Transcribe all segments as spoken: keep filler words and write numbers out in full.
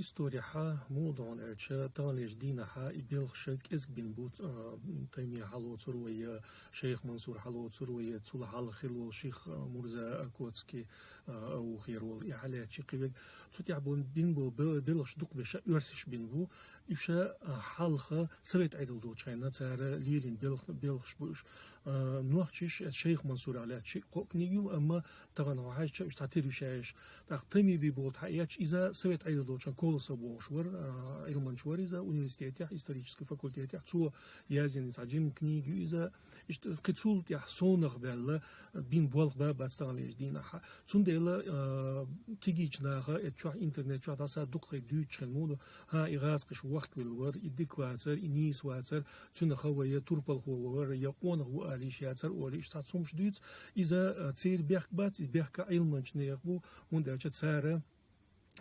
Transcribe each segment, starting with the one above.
Историяхьа муха да хьона аьлча, таханлерча дийнахьа и белхаш кӀезига бина бу, а, Тайми хьалоцур вай, а, Шайх Мансур хьалоцур вай, а, цул хьалха хилла вола Ших, а, Мурза, а, Коцки, а, а, ухера вола, и хьалаьцача кхин вег. Цу тӀехь бу-, бина бу бе-, белхаш дукха беша оьрсаша бина бу. Уьш, а, хьалха Совет Ӏедал долчу хенна цара лелийна белх-, белхаш бу уьш. А, нохчаша, а, Шайх Мансурах лаьцна шиъ-кхоъ книга ю, амма тахана хьо хьаьжча, уьш цхьатера ю шаьш. ТӀаккха Тайми Бийболат хьаэцча, иза Совет Ӏедал долчу хенна Колосов бохуш вара, а, Ӏилманча вара иза, университетехь, исторический факультетехь. Цо язйина цхьа жима книга ю иза. Иштта кхин цул тӀехь совнах баьлла, бина болх бац таханлерча дийнахьа. Цундела, а, кегийчу наха, э, чохь интернет чохь дӀаса дукха хӀума дуьйцучу хенна муха ду, хӀан, и гӀазкхаша вохкавелла вара, и дика вацара, и нийса вацара, цуьнан хан вай я турпалхо вара, я къонах ву ала йиш яцара олий, иштта цхьацца хӀумаш дуьйцу. Иза, а, церан бехк бац, и бехк Ӏилманчийн бехк бу, хӀунда аьлча цара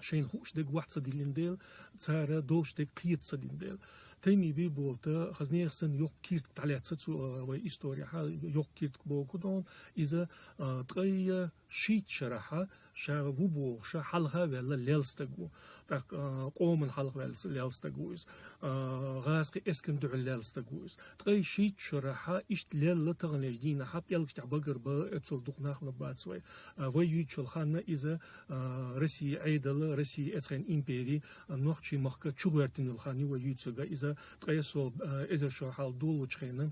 шайна хууш дерг охьа ца диллина дела, цара долуш дерг кхета ца дина дела. Тайми Бийболата, хаза нехан санна, йоккха киртиг дӀалаьцна цо, а, вай историяхьа, йоккха киртиг бохург ду хьуна, иза, а, ткъе шийтта шарахьа, ша ву бохуш, хьалха а ваьлла лелла стаг ву. ТӀаккха, а, къоман хьалха ваьлла лелла стаг ву иза. А, гӀазкхийн эскарна дуьхьал лелла стаг ву иза. Ткъе шийтта шарахьа иштта лелла таханлерча дийнахьа пӀелгаш тӀехь багарбан оццул дукха нах ларбац вай. А, вай юьйцучу ханна иза, а, Россин Ӏедал, Россин эцхьайна импери, а, нохчийн махка чугӀоьртина йолу хан ю вай юьйцург, иза ткъе со, а, эзар шо хьалха долучу хенна,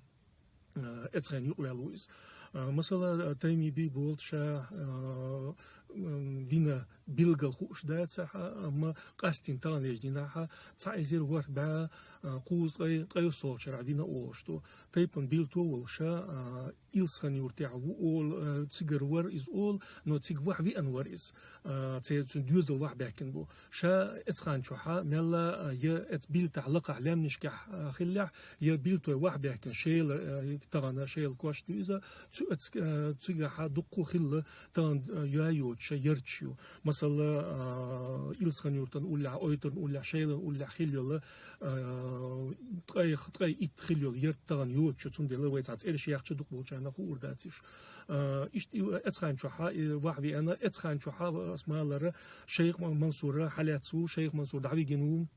а, эцхьайна юкъаваьлла ву иза. А, масала, а, Тайми Бийболата ша, а, м, вина билггал хууш дацахьа, амма къастийна таханлерча дийнахьа цхьа эзар ворхӀ бӀе, а, кхузткъе, ткъайоьсналгӀачу шарахь вина олуш ду. Тайпана Билто волуш, а, Илсхан-Юртехь ву олу, а, цигара вара иза олу, но цига вахьа веана вара иза. А, церан цуьнан доьзал вахьа баьхкина бу. Ша эцхьанчохьа мелла, а, я эц Билтахь лакхахь лаьмнашкахь, а, хиллехь, я Билтой вахьа баьхкина Шела, а, тахана Шела кошта ю иза, цу-, эц-, а, цигахьа дуккха хилла тахана, а, я йоцуш ярташ ю. Масала, а, Илсхан-Юртан уллехь, Ойтаран уллехь, Шелан уллехь хилла йолу, а, ткъе, ткъе итт хилла йолу ярт тахана йоцуш ю, цундела вай цхьа цӀераш яхча дукха болчарна хуур дац уьш. А, иштта и эцхьанчохьа, и вахьа веана, эцхьанчохьа ас ма аллара, Шайх Ман-, Мансура хьалаьцна ву, Шайх Мансур дӀавигина ву.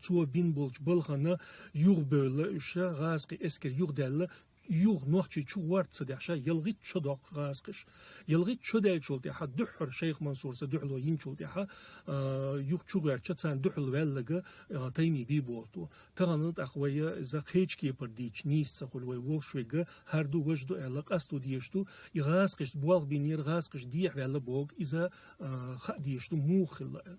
Цо бина болчу балхана юхабевлла уьш, гӀазкхийн эскар юхадаьлла, юха нохчий чугӀорта ца дехьа, ша ялхитта шо доккху гӀазкхаша. Ялхитта шо даьллачул тӀаьхьа дуьххьара Шайх Мансурца дуьхьало йинчул тӀаьхьа, а, юха чугӀоьртича царна дуьхьал ваьлларг, а, Тайми Бийболат ву. Тахана тӀаккха вай иза кхечу кепара дийцича нийса ца хуьлу, вай вовшашверг хӀара ду, важа ду аьлла, къасто дезаш ду, и гӀазкхашца болх бинера, гӀазкхаша дехьаваьлла бохург иза, а, хаа дезаш ду, муха хилла аьлла.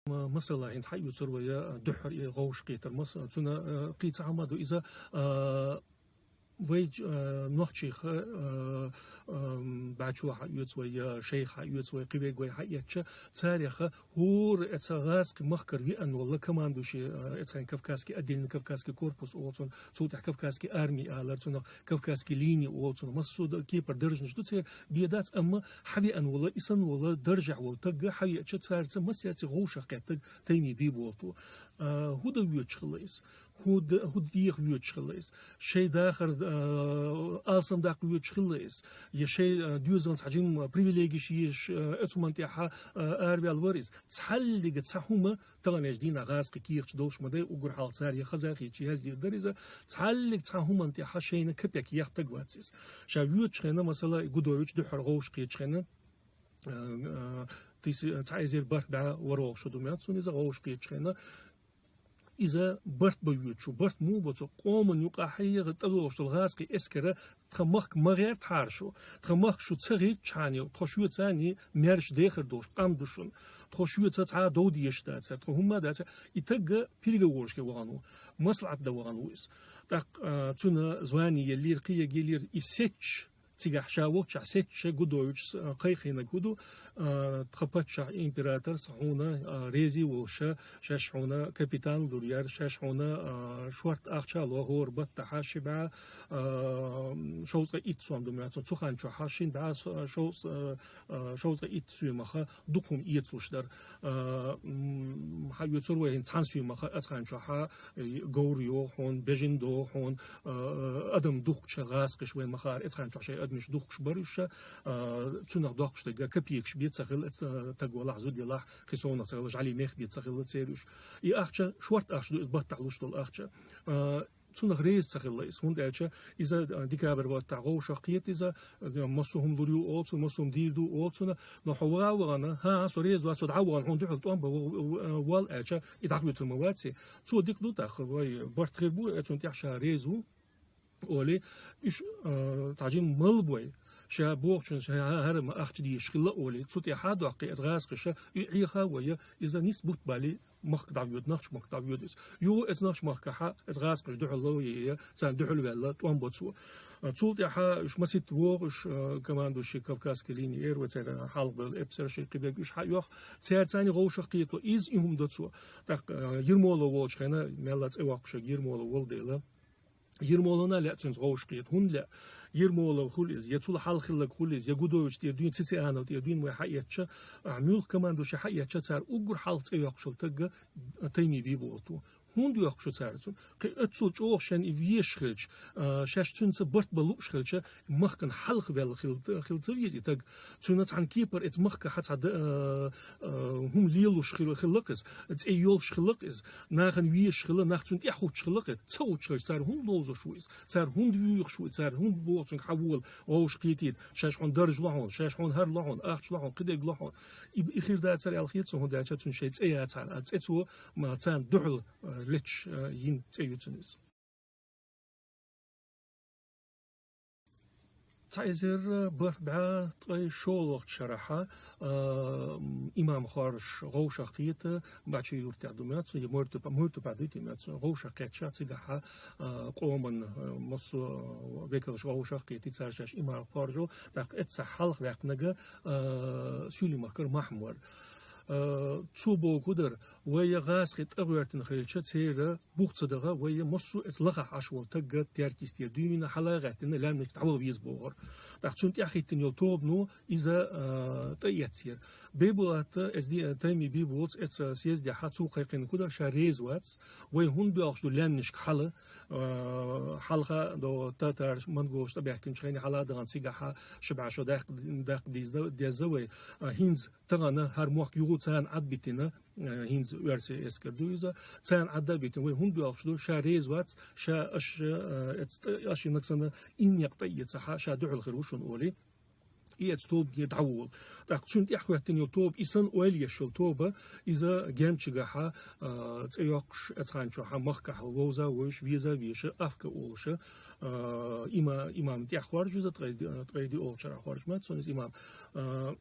Ма-, масала, хӀинца хьаоьцур вай, а, дуьххьара и вовшахкхетар. Маса-, цуьнан, а, кхин цхьа хӀума ду иза, а, вай, а, нохчех, а, а, бӀаьчо хьаоьцу вай, а, шайх хьаоьцу вай, кхин верг вай хьаэцча, царех хӀора эца гӀазкхийн махкара веана волу командующий, а, эцхьайн Кавказский, отдельный Кавказский корпус олу цунах, цул тӀаьхьа Кавказский армия алара цунах, Кавказский линия олу цунах, массо а кепара даржаш ду, церан бен дац, амма хьавеана волу, и санна волу, даржехь волу таг хьавеача, цаьрца массаьрца вовшахкхетта Тайми Бийболат ву. А, хӀун дан воьдуш хилла иза? ХӀун д-, хӀун деха воьдуш хилла иза? Шайн дахар, а, алсам даккха воьдуш хилла иза? Я шайн, а, доьзална цхьа жимма привилегиш езаш, а, оцу хӀуманна тӀехьа, а, араваьлла вара иза? Цхьаллига цхьа хӀума таханлерчу дийнахь гӀазкхийн кехаташ долуш ма дай, уггар хьалха цара я хаза хеташ, яздийр дара иза. Цхьаллиг цхьа хӀуманна тӀехьа шайна капек ехна таг вац иза. Ша воьдучу хенна, масала, Гудович дуьххьара вовшахкхетачу хенна, а, а, тис-, цхьа эзар бархӀ бӀе ворхӀалгӀа шо ду моьтту суна иза, вовшахкхетачу хенна, иза барт бан воьдуш ву, барт муха бо цо, къоман юкъахь хьегӀа тӀедогӀуш долу гӀазкхийн эскара, тхан махка ма гӀертахьара шу, тхан махка шу ца гӀиртчхьана, тхо шуьца а маьрша дехар долуш къам ду шуна, тхо шуьца цхьа а дов дезаш дацара, тхо хӀумма а дацара, и таг переговорашке вахана ву, маслаӀат дан вахана ву иза. ТӀаккха, а, цуьнан звани еллера, кхин ерг еллера, и сецча, цигахь ша волччохь сецча, Гудовича, а, кхайкхийнарг хӀун ду, а, тхан паччахь императорс хьуна, а, реза волуш, шаьш хьуна капитан лур яра, шаьш хьуна, а, шортта ахча а ло, хӀора баттахьа ши бӀе, а, шовзткъе итт сом ду моьтту суна, цу хан чохьа шина бӀе со-, шовз-, а, а, шовзткъе итт соьмах дукха хӀума эцалуш дара. А, м, хьаоьцур вай хӀинца цхьана соьмах, эцхьан чохьа, э, говр йогӀу хьуна, бежана догӀу хьуна, а, адам духкучу гӀазкхаша вайн ма хаара, эцхьан чохь шайн Миш духкуш бар уьш, а, цунах доккхуш дерг копейкаш бе ца хилла, а, таг валахь, зуда ялахь, кхин совнах ца хилла, жӀали мех бе ца хилла церан уьш. И ахча, шорта ахча ду, иза баттахь луш долу ахча. А, цунах реза ца хилла иза, хӀунда аьлча иза, а, декабрь баттахь вовшах кхета иза, а, массо а хӀума лур ю олу цунна, массо а хӀума дийр ду олу цунна, но хьо ваха а вахана, хӀан, со реза вац, со дӀа а вахана, хьуна дуьхьал тӀом бан, в-, в-, вал аьлча, и дӀахоьцур ма вац и. Цо дика ду тӀаккха, вай, барт хир бу, э, цунна тӀехь ша реза ву. Олий, уьш, а, цхьа жимма мала бой, ша бохучун ша хӀа-, хӀара ма ахча дезаш хилла олий, цу тӀехьа а доккхий, иза гӀазкхаша, и Ӏеха а вай, иза нийса бутт балий, махка дӀавоьду, нахча махка дӀавоьду иза. Юха иза нахча махкахьа, иза гӀазкхаша дуьхьал ло е, царна дуьхьал ваьлла, тӀом бо цо. А, цул тӀаьхьа уьш маситта вогӀу, уьш, а, командующий Кавказской линии эр вай, церан хьалха бевлла эпсарш, кхидерг уьш хьа а йоху, цаьрца а вовшах кхетало, иза и хӀума до цо. ТӀаккха, а, Ермолов волчу хенахь, мелла цӀе воккхуш Ермолов волу дела, Ермоловна лаьа цуьнца вовшах кхета. ХӀунда лаьа? Ермолов хуьлу иза, я цул хьалха хилларг хуьлу иза, я Гудович тӀера дуьйна, Цицианов тӀера дуьйна вай хьаэцча, а, муьлхха командующий хьаэцча, цара уггар хьалха цӀе йоккхуш йолу таг Тайми Биболат ву. ХӀунда йоккхуш ю цара цунна? Кхин оццул чӀогӀа шен и везаш хилча, а, шаьш цуьнца барт бан лууш хилча, махкана хьалха ваьлла хила, хила ца веза и таг. Цуьнан цхьана кепара эца махкахь цхьа д-, а, а, хӀума лелош хила, хилла-кх иза, цӀе йолуш хилла-кх иза, нахана везаш хилла, нах цунна тӀаьхьа хӀуттуш хилла-кх иза. Ца хӀуттуш хилча, цара хӀунда ловзуш ву иза? Цара хӀунда вуьйхуш ву иза? Цара хӀунда боху цуьнга хьан вола, вовшах кхетийта, шаьш хьуна дарж ло хьуна, шаьш хьуна хӀара ло хьуна, ахча ло хьуна, кхидерг ло хьуна? И, и хир дацара аьлла хета суна, хӀунда аьлча цуьнан шайн цӀе яцахьара, а цӀе цо, ма, царна дуьхьал, а, леташ, а, йина цӀе ю цуьнан иза. Цхьа эзар бархӀ бӀе ткъе шолгӀачу шарахьа, а, имам хоржуш вовшах кхета, Бачи-Юьртахь ду моьтту, я Мортупа-, Мортупа дуй те моьтту, вовшах кхетча цигахьа, а, къоман, а, массо а векалш вовшах кхетий, цара шаьш имам хоржу, тӀаккха эццахь хьалха ваьккхинарг, а, Суьйлин-махкара Махьмар. А, цо бохург дара, вай гӀазкхий тӀе гӀоьртина хилча, церан бух ца даха, вай массо а эца лахахь Ӏаш волу таг Теркйистера дуьйна, хьала а гӀаьттина, лаьмнашка дӀаваха веза бохура. ТӀаккха цунна тӀаьхьахӀиттина йолу тобано иза, а, тӀеэцнера. Бейбулат эца ди-, Тайми Биболатс эца съездехьа цо кхайкхина хӀун дара, ша реза вац, вай хӀунда боьлхуш ду лаьмнашка хьала, а, хьалха до татарш, монголаш тӀебаьхкинчу хенахь хьала а дахана цигахьа, ши бӀе шо даккха, даккха деза, деза вай, а, хӀинца тахана хӀара мохк юха царна Ӏад а битина, э, хӀинца оьрсийн эскар ду иза, царна Ӏад а битина, вай хӀунда боьлхуш ду, ша реза вац, ша аша, э, эц-, аша йинарг санна, и некъ тӀеэцахьа, ша дуьхьал хир ву шуна олий. И эца тобане дӀаволу. ТӀаккха цуьнан тӀаьхьахӀоьттина йолу тоба, и санна ойла еш йолу тоба, иза Генчигахьа, э, цӀе йоккхуш, эцхьан чохьа махкахь вовза а вовзуш, веза а везаш, Авка олуш, э, има-, имам тӀехь хоржу иза, ткъе ди-, ткъе диъолгӀачу шарахь хоржу моьтту суна иза имам. Э,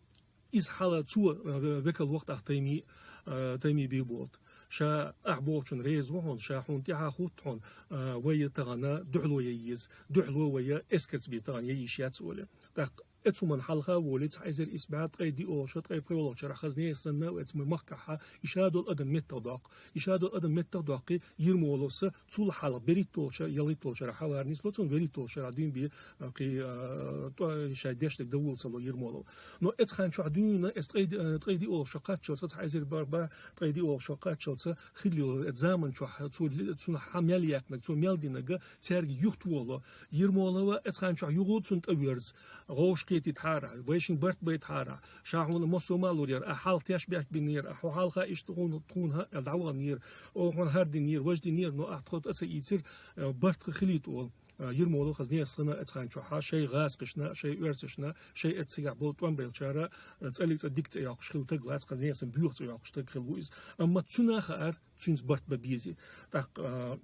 Иза хьала цо, э, векал вахтахь Тайми, э, Тайми Биболат. Ша ахь бохучун реза ву хьуна, ша хьуна тӀаьхьа хӀутту хьуна, э, вай тахана дуьхьало ян еза, дуьхьало вай эскарца бен тахана ян йиш яц олий. ТӀаккха эцу хӀуманна хьалха а волий, цхьа эзар исс бӀе ткъе диъолгӀачу, ткъе пхоьалгӀачу шарахь хаза нехан санна, эцу махкахьа, и ша долу адам меттах доккху. И ша долу адам меттах доккхий, Ермоловс цул хьалха берхӀитталгӀачу, ялхитталгӀачу шарахь хьавар нисло, цунна берхӀитталгӀачу шарахь дуьйна бен, а, кхин, а, тӀо-, шайн дешнарг дан волу ца ло Ермолов. Но эцхьан чохь дуьйна, эца ткъе ди-, а, ткъе диъолгӀачу шо кхаччалца, цхьа эзар бархӀ бӀе ткъе диъолгӀачу шо кхаччалца, хилла йолу эца заман чохь, цо ли-, цунна хьан мел яьккхинарг, цо мел динарг, цаьрга юхатоло. Ермолов эцхьан чохь юха цунна тӀеверза. ГӀовш кхетийтахьара, вайшинна барт байтахьара, ша хьуна массо а ма лур яра, ахь хьалха теш бехк бинера, ахь хьо хьалха иштта хьуна, тхуна хьа-, аьлла дӀаваханера, оха хьуна хӀара динера, важа динера, но ахь тхо тӀе ца ийцира, э, барт хилийта олу. Э, Ермолов хаза нехан санна эцхьан чохьа, шайн гӀазкхашна, шайн оьрсашна, шайн эццигахь болу тӀом беллачара, э, цӀаллиг цӀа дика цӀе йоккхуш хилла таг вац, хаза нехан санна боьха цӀе йоккхуш таг хилла ву иза. Амма цунах а ара, цуьнца барт бан безий. ТӀаккха, э,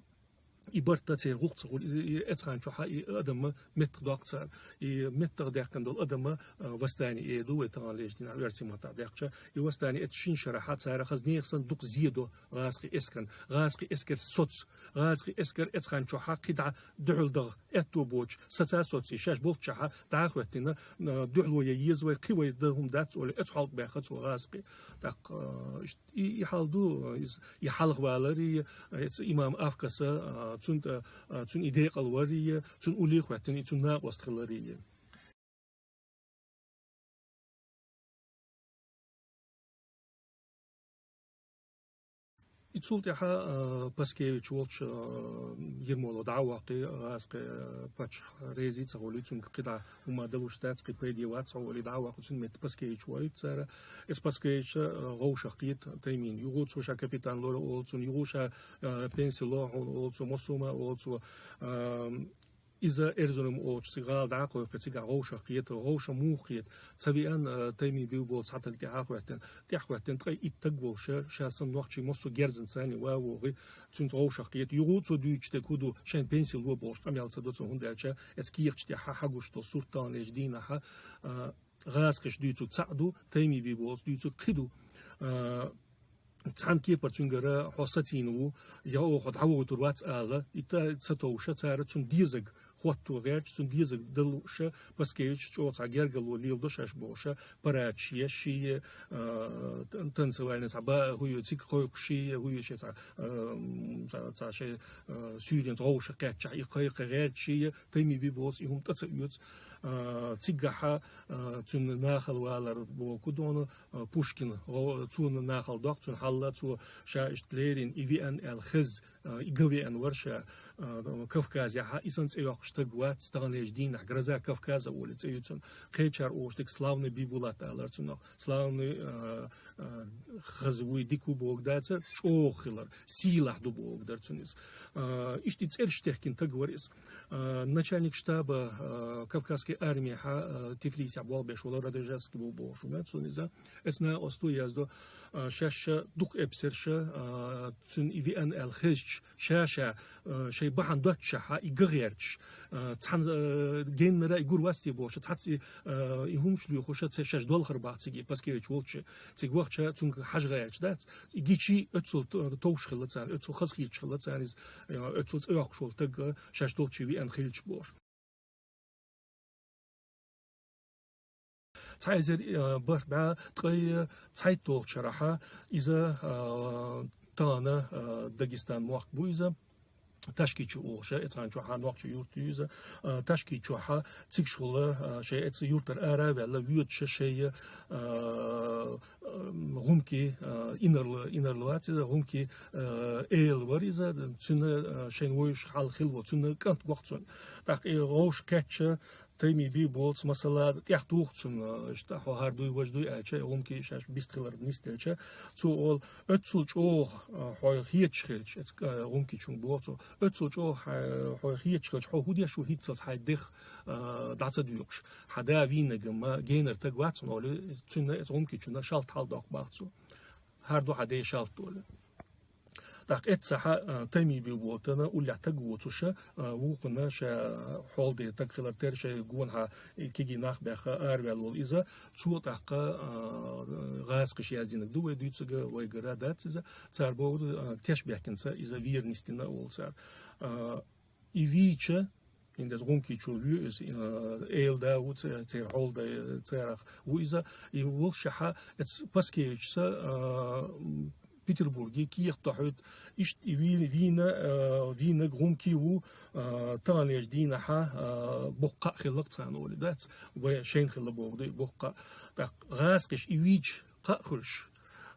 И барт церан гӀуллакх ца хуьлу, и, и эцхьан чохьа и адам меттах доккху цара. И меттах даьккхина долу адам, а, восстани э ду вай тахана лежа динахь оьрсийн маттахь даьккхича. И восстани эцу шина шарахьа цара хаза нехан санна дукха зе до гӀазкхийн эскарна. ГӀазкхийн эскар соц. ГӀазкхийн эскар эцхьан чохьа кхидӀа дуьхьал даха аьтто боцуш, саца а соций, шаьш болччохьа дӀа а хӀоьттина, а, дуьхьало ян еза вай, кхин вай дан хӀума дац олий, эцу хьалкхебаьхна цо гӀазкхий. ТӀаккха, а, иштта И, и хьал ду, иза, и хьалха валар, и, эца имам Авкаса, а, цунна тӀа, а, цунна и декъал вар, и, цунна уллехь хӀоьттина, и цунна накъост хилар, и. И цул тӀаьхьа, а, Паскевич волча, а, Ермолов дӀа а ваккхий, гӀазкхий, а, паччахь реза ца хулий, цунга кхы дӀа хӀума далуш дац, кхы пайде вац хьо олий, дӀа а ваккхий, цун метта Паскевич воуьйту цара. Эс Паскевича, а, гӀовшах кхета Таймина. Юха цо ша капитан лора олу цунна, юха ша, а, пенси ло хьуна олу цо, массо а ма олу цо, а, иза Эрзурум олучу цига гӀала дӀа а кхойкхий, цигахь гӀовшах кхета, гӀовша муха кхета. Ца веана, а, Тайми бив болу цхьа таг тӀаьхьа а хӀоьттина, тӀаьхьа хӀоьттина ткъе итт таг волуш, ша санна нохчий массо а герзана царний ва вогӀий, цуьнца гӀовшах кхета. Юха цо дуьйцуш дерг хӀун ду, шайн пенси ло бохуш къамел ца до цунна, хӀунда аьлча эцу кехаташ тӀехь хьагуш долу сурт таханлерчу дийнахь, а, гӀазкхаша дуьйцург цхьаъ ду, Тайми бив болчу дуьйцург кхин ду. А, цхьана кепара цуьнгара хьо сацийна ву, я оха дӀавойтур вац ала, и та ца товша цара цунна дезаг хӀотто гӀерташ, цунна дезаг далуша, Паскевич чӀогӀа цхьа гергарло леладо шаьш бохуша, парадаш еш ший, а, тан-, танцевальный цхьа ба хӀуй, цига кхойкхуш ший, хӀуй, ши цхьа, а, м, цхьа, цхьа ши, а, суьйренца гӀовша кхаьччахь, и кхайкха гӀерташ ший, Тайми бив болчу и хӀума тӀе ца оьцу. А, цигахьа, а, цуьнан нахала валар боху доно, а, Пушкин, гӀо-, цунна нахала доккху, цуьнан хьалла цо ша иштта леррина и веана аьлла хеза, а, и ган веана вара ша, а, Кавказехьа, и санна цӀе йоккхуш стаг вац, таханлерчу дийнахь Гроза Кавказа олий цӀе ю цунна. Кхечара олуш дерг славный Бибулат алара цунах. Славный, а, а, хаза вуй, дика ву бохург дацара, чӀогӀа хилар, сийлахь ду бохург дара цунна иза. А, иштта и цӀераш техкина таг вара иза. А, начальник штаба, а, Кавказской армии хьа, а, Тифлисехь болх беш вара, Радожевский ву бохуш ву моьтту суна иза. Эцна оцу яздо, а, шаьш ша дукха эпсарша, а, цуьнан и веана аьлла хезча, ша-ша, а, шайн бахьана доццушехьа, и ган гӀерташ, а, цхьана, а, геннара и гур вац те бохуша, цхьацца и, а, и хӀумаш лоьхуша, ца шаьш долхар баха цига, Паскевич волчу, цига вахча цунга хьажа гӀерташ дац. И гичи оццул т-, товш хилла царна, оццул хазахеташ хилла царна иза, а, оццул цӀе йоккхуш волу таг, а, шаьш долчу веана хилча бохуш. Цхьа эзар, а, бархӀ бӀе ткъе цхьайтталгӀачу шарахьа иза, а, тахана, а, Дагестан мохк бу иза. Ташкичу олуша, эцхьан чохьа нохча юрт ю иза. А, Ташкичу чохьа цигаш хула, а, шайн эца юртара ара а ваьлла, воьдуша шайя, а, а, гӀумки, а, инарла, инарла вац иза, гӀумки, а, эла вара иза, цуьнан, а, шайна вовзаш хьал хилла волу, цуьнан кӀант гохцун. ТӀаккха и гӀовш кхетча, Тайми бий болц, масала, тӀех туху цунна, иштта хьо хӀара дуй, важа дуй аьлча, гӀумки шаьш бист хилар нисделча, цо олу, оццул чӀогӀа, а, хьой хеташ хилча, эцк-, а, гӀумкичунга боху цо, оццул чӀогӀа хьа-, хьой хеташ хилча, хьо хӀун деш ву хӀинццалц хьайн дех, а, дӀа ца дуьйкъуш? Хьан да вийнарг ма генара таг вац хьуна, олу, цуьнан эцу гӀумкичунна шалт хьалдоккху бах цо. ХӀара ду хьан ден шалт, олу. ТӀаккха эццахьа, а, Тайми бий болтана, уллехь таг воцуша, а, вукхана ша хьол де таг хилар тера шайн гонахьа кегий нах баьхха араваьлла волу иза, цо тӀаккха, а, гӀазкхаша яздинарг ду вай дуьйцург, вайгара дац иза, цара бохург, а, теш баьхкинца иза вер нисдина а волу цара. А, и вийча, хӀинца гӀумкичо ву иза, а, эла да ву ца-, церан хьол да, царах ву иза, и волшехьа, эц Паскевичца, а, м, Петербурге кехат дохьуьйту, иштта и вийна, вийна, а, вийнарг гӀумки ву, а, таханлерчу дийнахьа, а, боккха а хилла-кх царна, олий дац, вай шайна хилла боху ду и боккха а. ТӀаккха гӀазкхаша и вийча кхаъ хуьлуш,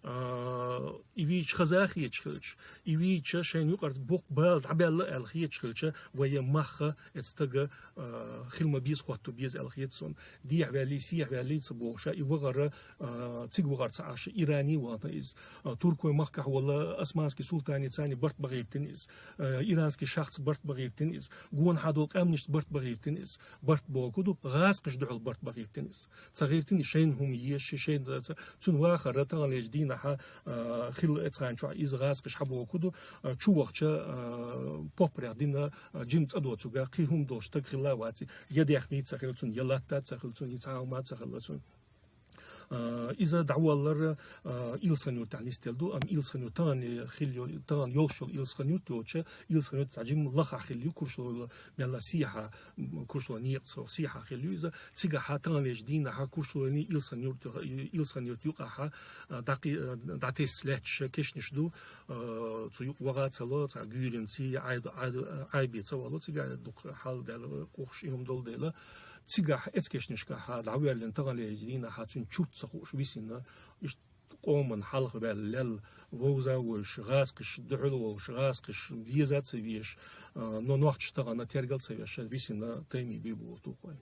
а, и вийча хаза хеташ хилча, и вийча шайна юкъара боккха бала дӀабаьлла аьлла хеташ хилча, вай махха эцу тага, а, хила ма беза, хӀотто беза аьлла хета суна. Дехьа ваьллий, сехьа ваьллий ца бохуша, и вахара, а, цига вахара ца Ӏаш, Иране вахана иза. А, туркойн махкахь волу османский султанца барт бан гӀиртина иза. А, иранский шахца барт бан гӀиртина иза. Гонахьа долу къаьмнашца барт бан гӀиртина иза. Барт бохург ду, гӀазкхаша дуьхьал барт бан гӀиртина иза. Ца гӀиртина шайна хӀума езаш, шайна ца-, цуьнан вахара таханлерчу дийнахьа, а, хилла эцхьан чохь иза гӀазкхаша хьан бохург ду, а, чу вахча, а, поппарех дина, а, жима цӀа доцург, кхин хӀума долуш стаг хилла а вац, я даьхни ца хилла цуьнан, я латта ца хилла цуьнан, я цхьа хӀума ца хилла цуьнан. А, иза дӀаволлар, а, Илсхан-Юртахь нисделла ду, амма Илсхан-Юрт тахана хилла йо-, тахана йолуш йолу Илсхан-Юрт йоцуча, Илсхан-Юрт цхьа жима лахахь хилла ю, Куршлойла мелла сехьа, м, Куршлойла некъаца сехьа хилла ю иза. Цигахьа таханлерчу дийнахьа Куршлойний Илсхан-Юрт, Илсхан-Юрт юкъахьа, а, дӀакхи-, а, дӀатесса лаьтташ кешнаш ду, а, цу юкъа ваха ца ло, цхьа гуьйренций, Ӏай-, Ӏай-, Ӏайбе ца вало, цигахь дукха хьал даьлла, къухаш и хӀума долу дела. Цигахь эцу кешнашкахьа дӀавоьллина таханлерчу дийнахьа цуьнан чурт ца хууш висина, иштта къоман хьалха ваьлла лелла вовза а вовзаш, гӀазкхаш духьал а волаш, гӀазкхаш веза а ца везаш, а, но нохчаш тахана тергал ца веш, висина тайми бий бу ту кхой.